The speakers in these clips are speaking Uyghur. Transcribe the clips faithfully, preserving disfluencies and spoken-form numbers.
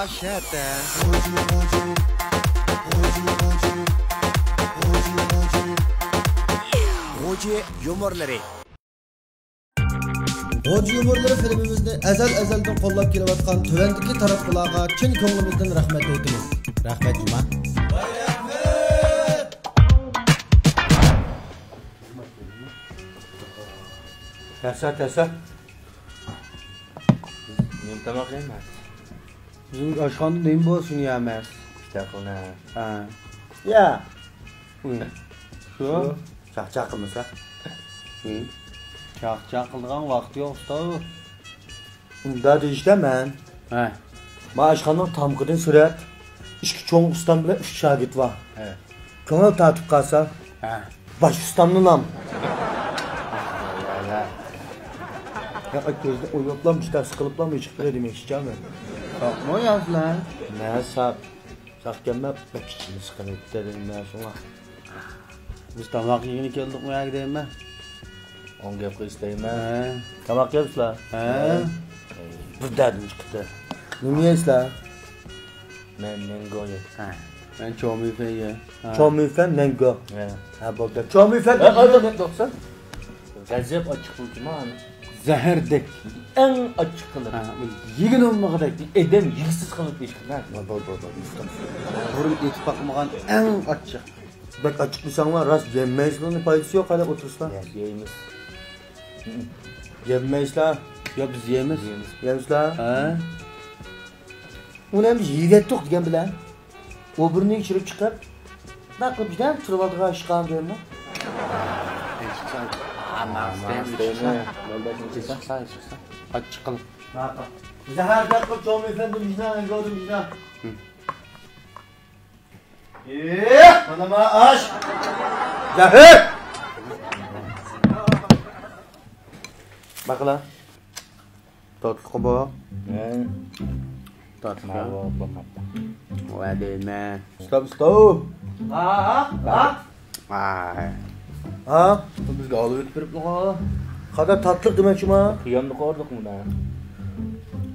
شەتە. غۇجى يۇمۇرلىرى. غۇجى يۇمۇرلىرى فىلىمىمىزنى ئەزەل-ئەزەلدىن قوللاپ كېلىۋاتقان تۆۋەندىكى تاراتقۇلارغا چىن كۆڭلىمىزدىن رەھمەت ئېيتىمىز. رەھمەت جۇما. تەسە، تەسە. بىز نېمە تاماق يەيمىز؟ بىزنىڭ ئاشخانىدا نېمە بولسۇن يەيمىز؟ پىشتاقلىنا. ھە. يا. شۇ. شۇ. چاقچاق قىلمىسا. ھە. چاقچاق قىلىدىغان ۋاقىت يوق، ئۇستا. ئۇنداق دېيىشتە مەن. ھە. ما ئاشخانىنىڭ تامىقىدىن سۈرەت. ئىككى چوڭ ئۇستام بىلەن ئۈچ شاگىرت بار. ھە. كۆڭۈل تارتىپ قالسا، ھە. باش ئۇستامنىلام. يا، كۆزنى ئويۇپلا، مۇشتاق سىقىلىپلا، مۇشۇ چىقىپ كېتەي دېمەكچىچە مەن. ساقمۇ يازلا؟ مەن ساق. ساق كەلمەپ، بەك ئىچىمنى سىقىۋېتىپتۇ دېدىم مەن شۇڭا. بىز تاماق يېگىلى كەلدۇقمۇ ياكى دەيمەن؟ ئوڭ گەپ قىلىش دەيمەن. ھە. تاماق يەپسىلەر؟ ھە. بىر دەردىم چىقىپتۇ. نېمە يەيسىلەر؟ مەن مەنگو يەي. ھە. مەن چومىفەن يەي. ھە. چومىفەن، مەنگو. ھە. ھە، بولدى. چومىفەن. ھە، ھە، ھە، توختاڭ. غەزەپ ئاچچىق قىلىدۇ، مانا. زەھەردەك. ئەڭ ئاچچىق قىلىدۇ. ھە، يېگىلى بولمىغۇدەك. ئادەم يېگۈسىز قىلىپ ئىش قىلىدۇ. بول، بول، بول. بۇرۇن ئېتىپ باقمىغان ئەڭ ئاچچىق. بەك ئاچچىق دېسەڭلار، راست يەممەيسىلەرنى پايدىسى يوق، ھەلە ئولتۇرسىلا. يەيمىز. يەممەيسىلەر. يا، بىز يەيمىز. يەيمىز. يەيمىزلا. ھە. ئۇنى ئەمدى يېيىۋەتتۇق دېگەن بىلەن، ئۇ بۇرنىنى چىرىپ چىقىپ، ناق قىلىپ جۈدەم تۇرۇۋالىدىغان ئىشقان دېيىمەن. ئاچچىق قىلىپ. زەھەر دەپ قىلىپ، چومىفەندى مىشنا، ئەنگۆدى مىشنا. ئېھ، مانا ما ئاش. زەھەر! باقىلا. تاتلىقى بۇ. ھە. تاتلىق. ماۋۇ بولماپتۇ. ۋە دەيمەن. ئۇستام، ئۇستام. ھا، ھا، ھا. ھا. ھا؟ بىزگە ئالىۋېتىپ بېرىپتىغۇ. قادا تاتلىق دېمەكچىما؟ قىيامدا قوردۇقمۇ دا؟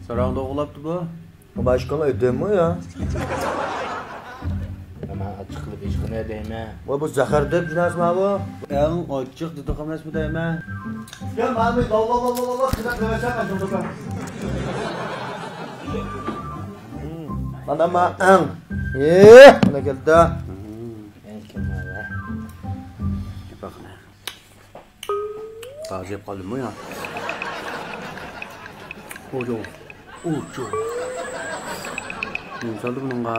ساراڭدا ئوغلاپتۇ بۇ. باشقىلا ئېدەممۇ يا؟ مانا ئاچچىق قىلىپ ئىشقىنى دەيمەن. ۋاي، بۇ زەھەردەك جىناس ماۋۇ. ئەڭ ئاچچىق دېدۇق ئەمەسمۇ دەيمەن. يا، مانا، ۋاللا، ۋاللا، ۋاللا، قىلىپ بېرەسەن، ئاچچىق. مانا، ما، ئەڭ. ئېھ، مانا كەلدى. ئەڭ كىم ماۋۇ؟ تازا يەپ قالدىممۇ يا؟ ئوجۇ. ئوجۇ. نېمە سالدى بۇنىڭغا؟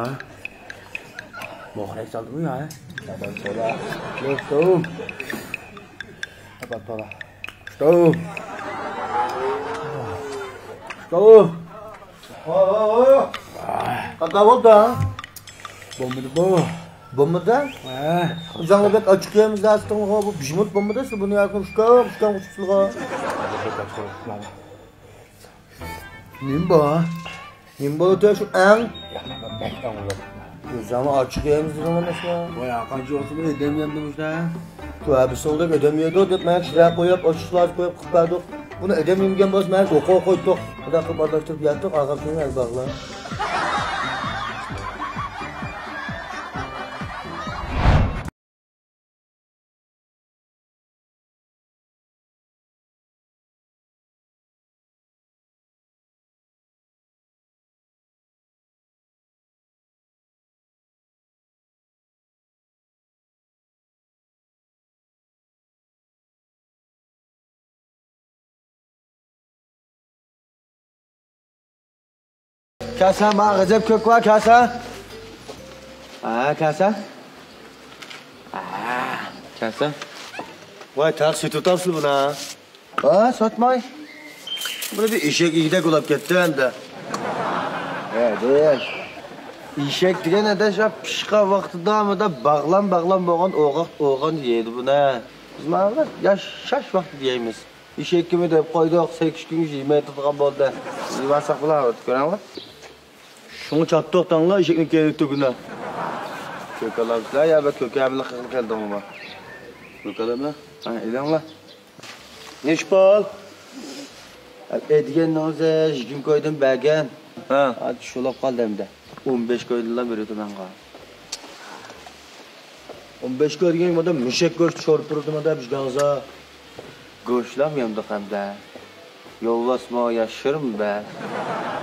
موخرەك سالدىمۇ يا؟ ئاپام سودا. يوقتۇم. ئاپام تولا. ئۇستام. ئۇستام. قانداق بولدى؟ بولمىدى بۇ. بولمىدى؟ ھە. ئۆزۈڭلار بەك ئاچچىق يەيمىز دەۋاتىتىڭلارغۇ، بۇ بىژمۇت بولمىدى، سىز بۇنى ياكى ئۇشكام، ئۇشكام قوشۇپسىلىغۇ. نېمە بۇ؟ نېمە بولىدۇ شۇ ئەڭ؟ ئۆزۈڭلار ئاچچىق يەيمىز دېدىڭلار ئەمەسمۇ؟ ۋاي، قانچە بولسىمۇ ئادەم يەمدى مۇشۇنداق. توۋا، بىز سوڭدەك ئادەم يەيدۇ دەپ مەن كىشىلەر قويۇپ، ئاچچىقلار قويۇپ قىلىپ بەردۇق. بۇنى ئادەم يېمىگەن بولسا، مەن ئوقۇغا قويدۇق. خۇدا قىلىپ ئاداشتۇرۇپ ياتتۇق، ئاغرىپ كەلگەن ئەلباغلار. كەلسە، ماڭا غەزەپ كۆك بار، كەلسە. ھە، كەلسە. ھە، كەلسە. ۋاي، تاق سېتىۋاتامسىلەر بۇنى؟ ھە، ساتماي. بۇنى بىر ئېشەك ئىگىدەك ئۇلاپ كەتتى ئەمدى. ھە، دەش. ئېشەك دېگەن ئاداش، پىشقان ۋاقتىدا مۇندا باغلام-باغلام بولغان ئوغاق ئوغان يەيدۇ بۇنى. بىز مانا ياشاش ۋاقتىدا يەيمىز. ئېشەككىمۇ دەپ قويدۇق، سەككىز كۈنگىچە يېمەي تۇرىدىغان بولدى. يېۋالساق بولار، كۆرەڭلار. شۇڭا چاتتۇق دەڭلار، ئېشەكنىڭ كەينىدە تۈگۈنە. كۆكە ئالامسىلەر يا، بەك كۆكە بىلەن قىلغىلى كەلدىڭلارمۇ؟ كۆكە ئالامسىلەر؟ ھە، ئېلىڭلار. نېشپال؟ ئەي دېگەننىڭىزدە يىگىرمە كويدىن بەرگەن. ھە. ھازىر شۇلاپ قالدى ئەمدى. ئون بەش كويدىنلا بېرىدۇ ماڭا. ئون بەش كوي دېگەن مادا مۈشەك گۆشى شورپا بېرىدۇ مادا بىز گاڭزا. گۆشلام يەمدۇق ئەمدى. يولۋاسمۇ يا شىرمۇ بە.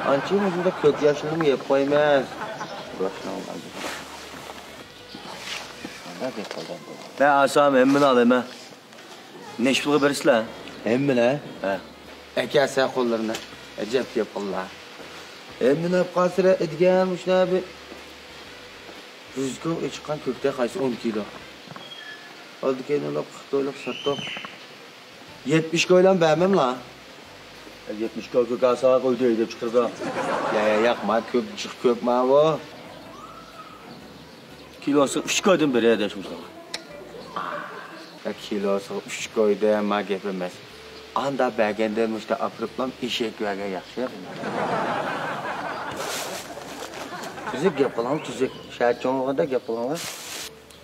ئانچە مۇشۇنداق كۆك ياشلىرىمۇ يەپ قويىمىز. گۆشلام ئەمدى. شۇنداق گەپ قىلدىم. مەن ئالسام ھەممىنى ئالايمەن. نەچچە پۇلغا بېرىسىلەر؟ ھەممىنى؟ ھە. ئەكەلسە قوللىرىنى. ئەجەب گەپ قىللا. ھەممىنى ئاپ قالسىلە ئىدىگەن مۇشۇنى بىر. يۈز كىلو ئېچىققان كۆكتە قايسى ئون كىلو. ئالدى كەينىلىق، تويلۇق ساتتۇق. يەتمىش كويلام بەرمەملا. يەتمىش كوي كۆك ئاسا قويدى دەپ چىقىرىدۇ. يا، يا، ياق، ما كۆك، جىق كۆك ماۋۇ. كىلوسى ئۈچ كويدىن بېرە دەش مۇشۇلارغا. يا، كىلوسى ئۈچ كويدە ما گەپ ئەمەس. ئاندا بەرگەندىن مۇشتا ئاپىرىپلام ئېشەك بەرگەن ياخشى. تۈزۈك گەپ قىلىڭ، تۈزۈك. شەھەر چوڭ بولغاندا گەپ قىلىڭلار.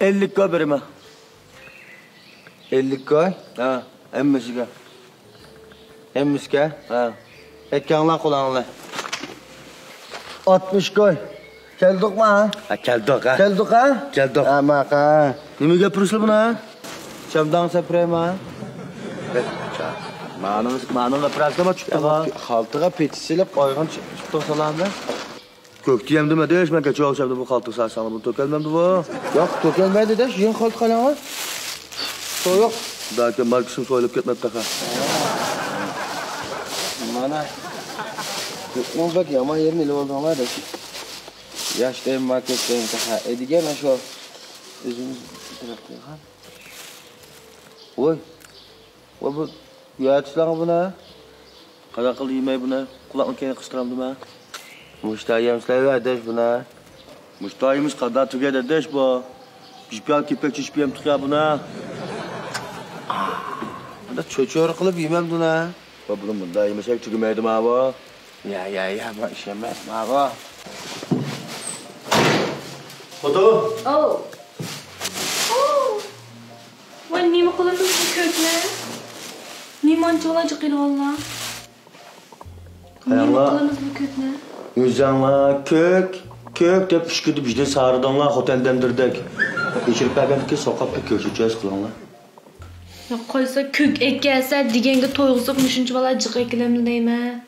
ئەللىك كوي بېرىمەن. ئەللىك كوي؟ ھە، ھەممىسىگە. ھەممىسىگە؟ ھە. ئەكەڭلار قولۇڭلارنى. ئاتمىش كوي. كەلدۇقما؟ ھە، كەلدۇق، ھە. كەلدۇق، ھە؟ كەلدۇق. ھە، ماقا. نېمە گەپ ئۇرۇشلا بۇنا؟ چامداڭ سەپرەيما. مانىڭ، مانىڭ ئاپراسىما چۈپتىغا. خالتىغا پېتى سېلىپ قويغان چۈپتۇ سالامەت. كۆكتە يەمدىم ئەدەش، مەن كەچۈرۈۋالسام بۇ قالتىق ساساڭلار بۇنى تۆكەلمەمدى بۇ. ياق، تۆكەلمەيدۇ ئەدەش، يېڭى قالتىق قالاڭلار. سو يوق. داكا ماركىسىمۇ سويۇلۇپ كەتمەپتۇ تېخى. مانا. يۇقنىڭ بەك يامان يېرىنى ئېلىۋالدىڭلار ئەدەش. ياش دەيمەن، كۆك دەيمەن تېخى. ئەدىگەن ئاشۇ. ئۆزىمىز تەرەپ قىلغان. ۋوي. ۋە بۇ يەتىسىلەڭ بۇنى. قانداق قىلدى يېمەي بۇنى؟ قۇلاقنى كەينىگە قىستۇرامدىمەن؟ مۇشتا يەمسىلەر ئەدەش بۇنى. مۇشتا يېمىش قانداق تۈگەيدۇ ئەدەش بۇ؟ بىر پىيالە كېپەك چېچىپ يەمتۇق يا بۇنى. بۇندا چۆچۈرە قىلىپ يېمەمدۇ نە؟ ۋە بۇنى مۇنداق يېمىسەك تۈگىمەيدۇ ماۋۇ. يا، يا، يا، ما ئىش ئەمەس ماۋۇ. خوتۇن! ئاۋۇ. ۋاي، نېمە قىلىمىز بۇ كۆكنى؟ نېمانچىۋالا جىق ئېلىۋاللا. نېمە قىلىمىز بۇ كۆكنى؟ ئۆزەڭلار كۆك، كۆك دەپ ئۈچ كۈندە بىزنى سارىدىڭلار، خوتەن دەمدىردەك. ئېچىرىپ بەرگەندىكىن سوقاپ بىر كۆكسى چۆز قىلىڭلار. يا قايسا كۆك ئەكەلسە دېگەنگە تويغۇزۇپ مۇشۇنچىۋالا جىق ئەكېلەمدۇ دەيمەن.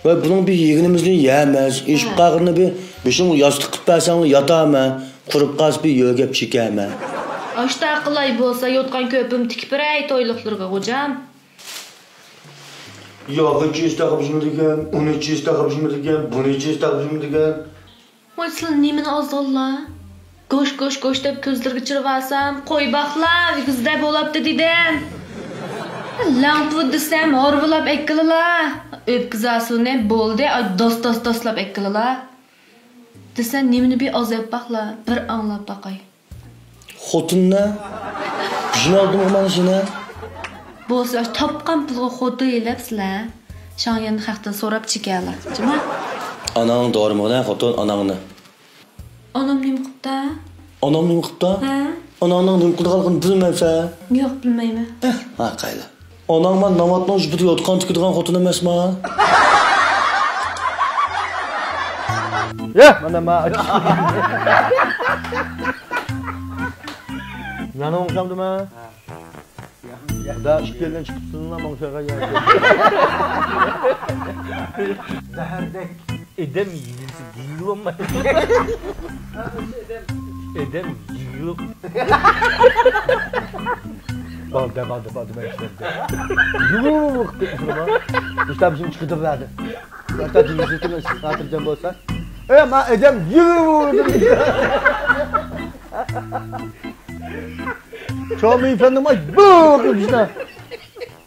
ۋاي بۇنىڭ بىر يېگىنىمىزنى يەمەس، ئېشىپ قاغرىنى بىر بېشىمغا ياستۇق قىلىپ بەرسەڭلار ياتامەن، قۇرۇپ قالسا بىر يۆگەپ چېكەمەن. ئاشتا قىلاي بولسا يوتقان كۆپۈم تىكىپ بېرەي تويلۇقلىرىغا غوجام. ياغىچى ئىستاخىبىزمۇ دېگەن، ئۇنىچى ئىستاخىبىزمۇ دېگەن، بۇنىچى ئىستاخىبىزمۇ دېگەن. ۋاي سىلەر نېمىنى ئازدىڭلار؟ گوش، گوش، گوش دەپ كۆزلىرىگە چىرىۋالسام، قوي باقلا، ئۆگزىدە بولاپتۇ دېدىم. لەڭپۇ دېسەم، ھورۋىلاپ ئەككىلىلا. ئۆپكە زاسۇنى بولدى، ئاي داس، داس، داسلاپ ئەككىلىلا. دېسە نېمىنى بىر ئاز يەپ باقلا، بىر ئاڭلاپ باقاي. خوتۇننى؟ بىزنى ئالدىمغا ماڭا سېنى. بولسا ئاشۇ تاپقان پۇلغا خوتۇن ئېلىپ سىلەر شاڭيەن خەقتىن سوراپ چېكەلە. جۇما؟ ئاناڭ دورىمىغىنە خوتۇن ئاناڭنى. ئانام نېمە قىپتا؟ ئانام نېمە قىپتا؟ ھە؟ ئاناڭنىڭ نېمە قىلىدىغانلىقىنى بىلمەمسەن؟ ياق، بىلمەيمەن. ھە، ھە، قايلا. ئاناڭ ما ناۋاتنىڭ جۈپىدە يوتقان تىكىدىغان خوتۇن ئەمەسما؟ يە، مانا ما. يەنە ئوڭشامدىما؟ دا ئىككىيلەن چىقىپسىزلا ماڭا شۇغا يەردە. زەھەردەك. ئادەم يېگۈسى گىللىۋالمايدۇ. ئادەم يېگۈ. بار، دە، بار، دە، بار، دە، مەن ئىشلەمدە. يۇۋۇق دەپ تۇرما. مۇشتا بىزنى چىقىدىپ بەردى. مۇشتا دېگۈسى تۇرما، خاتىرجەم بولسا. ئەي، ما ئادەم يۇۋۇق دېدى. چومى ئەپەندىم، ئاي، بۇ قىلمىشتا.